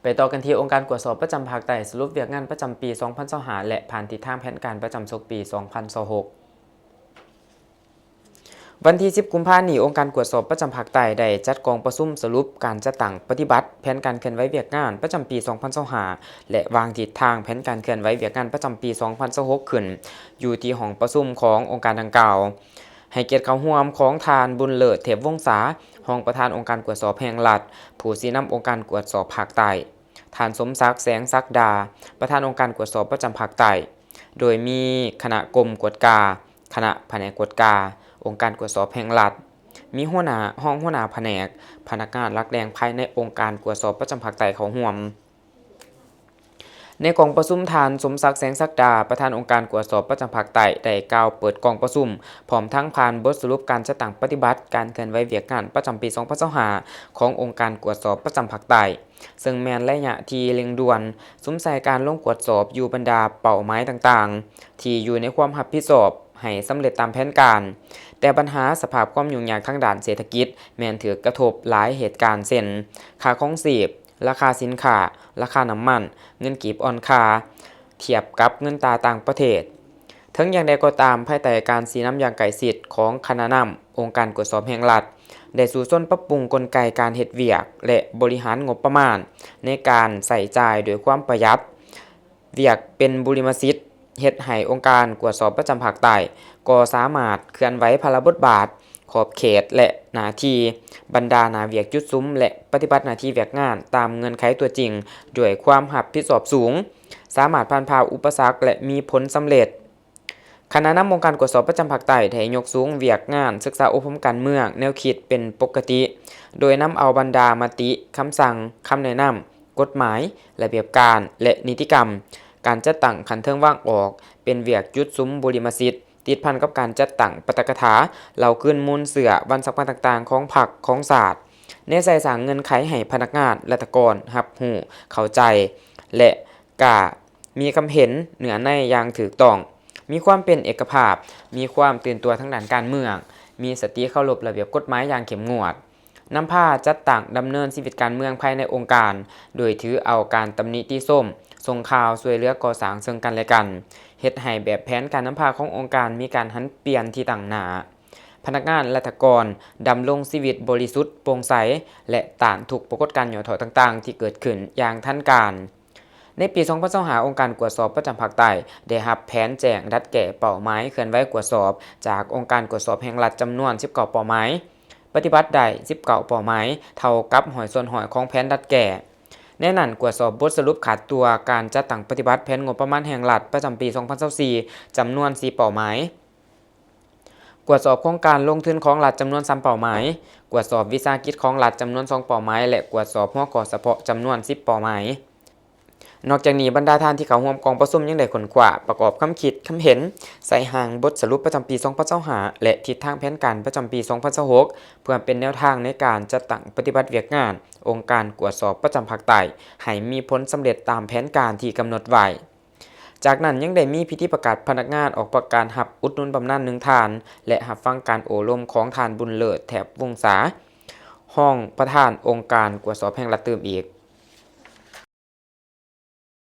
ໄປຕໍ່ກັນທີ່ອົງການກວດສອບປະຈຳພາກໃຕ້ ສະຫຼຸບວຽກງານປະຈຳປີສອງພັນຊາວຫ້າ ແລະ ຜ່ານທິດທາງແຜນການປະຈຳສົກປີສອງພັນຊາວຫົກ. ວັນທີສິບ ກຸມພານີ້, ອົງການກວດສອບປະຈຳພາກໃຕ້ໄດ້ຈັດກອງປະຊຸມສະຫຼຸບການຈັດຕັ້ງປະຕິບັດແຜນການເຄື່ອນໄຫວວຽກງານປະຈຳປີສອງພັນຊາວຫ້າ ແລະ ວາງທິດທາງແຜນການເຄື່ອນໄຫວວຽກງານປະຈຳປີສອງພັນຊາວຫົກ ຂຶ້ນ ຢູ່ທີ່ຫ້ອງປະຊຸມຂອງອົງການດັ່ງກ່າວ. ໃຫ້ກຽດເຂົ້າຮ່ວມຂອງທ່ານ ບຸນເລີດ ເທບວົງສາ, ຮອງປະທານອົງການກວດສອບແຫ່ງລັດ, ຜູ້ຊີ້ນຳອົງການກວດສອບພາກໃຕ້, ທ່ານ ສົມສັກ ແສງສັກດາ, ປະທານອົງການກວດສອບປະຈຳພາກໃຕ້, ໂດຍມີຄະນະກົມກວດກາ, ຄະນະພະແນກກວດກາ, ອົງການກວດສອບແຫ່ງລັດ, ມີຫົວໜ້າ, ຮອງຫົວໜ້າພະແນກ, ພະນັກງານຫຼັກແຫຼ່ງພາຍໃນອົງການກວດສອບປະຈຳພາກໃຕ້ເຂົ້າຮ່ວມ. ໃນກອງປະຊຸມ, ທ່ານ ສົມສັກ ແສງສັກດາ, ປະທານອົງການກວດສອບປະຈຳພາກໃຕ້ ໄດ້ກ່າວເປີດກອງປະຊຸມ, ພ້ອມທັງຜ່ານບົດສະຫຼຸບການຈັດຕັ້ງປະຕິບັດການເຄື່ອນໄຫວວຽກງານປະຈຳປີສອງພັນຊາວຫ້າ ຂອງອົງການກວດສອບປະຈຳພາກໃຕ້, ເຊິ່ງແມ່ນໄລຍະທີ່ເລັ່ງດ່ວນ, ສຸມໃສ່ການລົງກວດສອບຢູ່ບັນດາເປົ້າໝາຍຕ່າງໆ ທີ່ຢູ່ໃນຄວາມຮັບຜິດຊອບ ໃຫ້ສຳເລັດຕາມແຜນການ. ແຕ່ບັນຫາສະພາບຄວາມຫຍຸ້ງຍາກທາງດ້ານເສດຖະກິດ ແມ່ນຖືກກະທົບຫຼາຍເຫດການ ເຊັ່ນ ຄ່າຄອງຊີບ, ລາຄາສິນຄ້າ, ລາຄານ້ຳມັນ, ເງິນກີບອ່ອນຄ່າ ທຽບກັບເງິນຕາຕ່າງປະເທດ. ເຖິງຢ່າງໃດກໍຕາມ, ພາຍໃຕ້ການຊີ້ນຳຢ່າງໃກ້ຊິດຂອງຄະນະນຳອົງການກວດສອບແຫ່ງລັດ, ໄດ້ສູ້ຊົນປັບປຸງກົນໄກການເຮັດວຽກ ແລະ ບໍລິຫານງົບປະມານ ໃນການໃຊ້ຈ່າຍດ້ວຍຄວາມປະຢັດ, ວຽກເປັນບຸລິມະສິດ, ເຮັດໃຫ້ອົງການກວດສອບປະຈຳພາກໃຕ້ ກໍສາມາດເຄື່ອນໄຫວພາລະບົດບາດ, ຂອບເຂດ ແລະ ໜ້າທີ່, ບັນດາໜ້າວຽກຈຸດສຸມ ແລະ ປະຕິບັດໜ້າທີ່ວຽກງານຕາມເງື່ອນໄຂຕົວຈິງ ດ້ວຍຄວາມຮັບຜິດຊອບສູງ, ສາມາດຜ່ານຜ່າອຸປະສັກ ແລະ ມີຜົນສຳເລັດ. ຄະນະນຳອົງການກວດສອບປະຈຳພາກໃຕ້ໄດ້ຍົກສູງວຽກງານສຶກສາອົບຮົມການເມືອງແນວຄິດເປັນປົກກະຕິ, ໂດຍນຳເອົາບັນດາມະຕິ, ຄຳສັ່ງ, ຄຳແນະນຳ, ກົດໝາຍ, ລະບຽບການ ແລະ ນິຕິກຳການຈັດຕັ້ງຂັ້ນເທິງວາງອອກເປັນວຽກຈຸດສຸມບຸລິມະສິດ ຕິດພັນກັບການຈັດຕັ້ງປາຖະກະຖາເລົ່າຄືນມູນເຊື້ອວັນສຳຄັນຕ່າງໆຂອງພັກຂອງຊາດ, ແນໃສ່ສ້າງເງື່ອນໄຂໃຫ້ພະນັກງານລັດຖະກອນຮັບຮູ້ເຂົ້າໃຈ ແລະ ກະມີຄຳເຫັນເນື້ອໃນຢ່າງຖືກຕ້ອງ, ມີຄວາມເປັນເອກະພາບ, ມີຄວາມຕື່ນຕົວທາງດ້ານການເມືອງ, ມີສະຕິເຄົາລົບລະບຽບກົດໝາຍຢ່າງເຂັ້ມງວດ. ນຳພາຈັດຕັ້ງດຳເນີນຊີວິດການເມືອງພາຍໃນອົງການ ໂດຍຖືເອົາການຕຳໜິຕິຊົມ, ສົ່ງຂ່າວ, ຊ່ວຍເຫຼືອກໍ່ສ້າງເຊິ່ງກັນແລະກັນ, ເຮັດໃຫ້ແບບແຜນການນຳພາຂອງອົງການມີການຫັນປ່ຽນທີ່ຕັ້ງໜ້າ. ພະນັກງານລັດຖະກອນດຳລົງຊີວິດບໍລິສຸດ, ໂປ່ງໃສ ແລະ ຕ້ານທຸກປາກົດການຫຍໍ້ທໍ້ຕ່າງໆທີ່ເກີດຂຶ້ນຢ່າງທັນການ. ໃນປີສອງພັນຊາວຫ້າ ອົງການກວດສອບປະຈຳພາກໃຕ້ໄດ້ຮັບແຜນແຈ້ງດັດແກ້ເປົ້າໝາຍເຄື່ອນໄຫວກວດສອບຈາກອົງການກວດສອບແຫ່ງລັດຈຳນວນສິບເກົ້າເປົ້າໝາຍ, ປະຕິບັດໄດ້ສິບເກົ້າເປົ້າໝາຍ, ເທົ່າກັບຮ້ອຍສ່ວນຮ້ອຍຂອງແຜນດັດແກ້. ໃນນັ້ນ, ກວດສອບບົດສະຫຼຸບຂາດຕົວການຈັດຕັ້ງປະຕິບັດແຜນງົບປະມານແຫ່ງລັດປະຈຳປີສອງພັນຊາວສີ່ ຈຳນວນສີ່ເປົ້າໝາຍ, ກວດສອບໂຄງການລົງທຶນຂອງລັດຈຳນວນສາມເປົ້າໝາຍ, ກວດສອບວິສາຫະກິດຂອງລັດຈຳນວນສອງເປົ້າໝາຍ ແລະ ກວດສອບຫົວຂໍ້ສະເພາະຈຳນວນສິບເປົ້າໝາຍ. ນອກຈາກນີ້, ບັນດາທ່ານທີ່ເຂົ້າຮ່ວມກອງປະຊຸມຍັງໄດ້ຄົ້ນຄວ້າ, ປະກອບຄຳຄິດຄຳເຫັນ, ໃສ່ຮ່າງບົດສະຫຼຸບປະຈຳປີສອງພັນຊາວຫ້າ ແລະ ທິດທາງແຜນການປະຈຳປີສອງພັນຊາວຫົກ ເພື່ອເປັນແນວທາງໃນການຈັດຕັ້ງປະຕິບັດວຽກງານອົງການກວດສອບປະຈຳພາກໃຕ້ ໃຫ້ມີຜົນສຳເລັດຕາມແຜນການທີ່ກຳນົດໄວ້. ຈາກນັ້ນຍັງໄດ້ມີພິທີປະກາດພະນັກງານອອກປະກາດຮັບອຸດໜູນບຳນານໜຶ່ງທ່ານ ແລະ ຮັບຟັງການໂອ້ລົມຂອງທ່ານ ບຸນເລີດ ແຖບວົງສາ, ຮອງປະທານອົງການກວດສອບແຫ່ງລັດຕື່ມອີກ.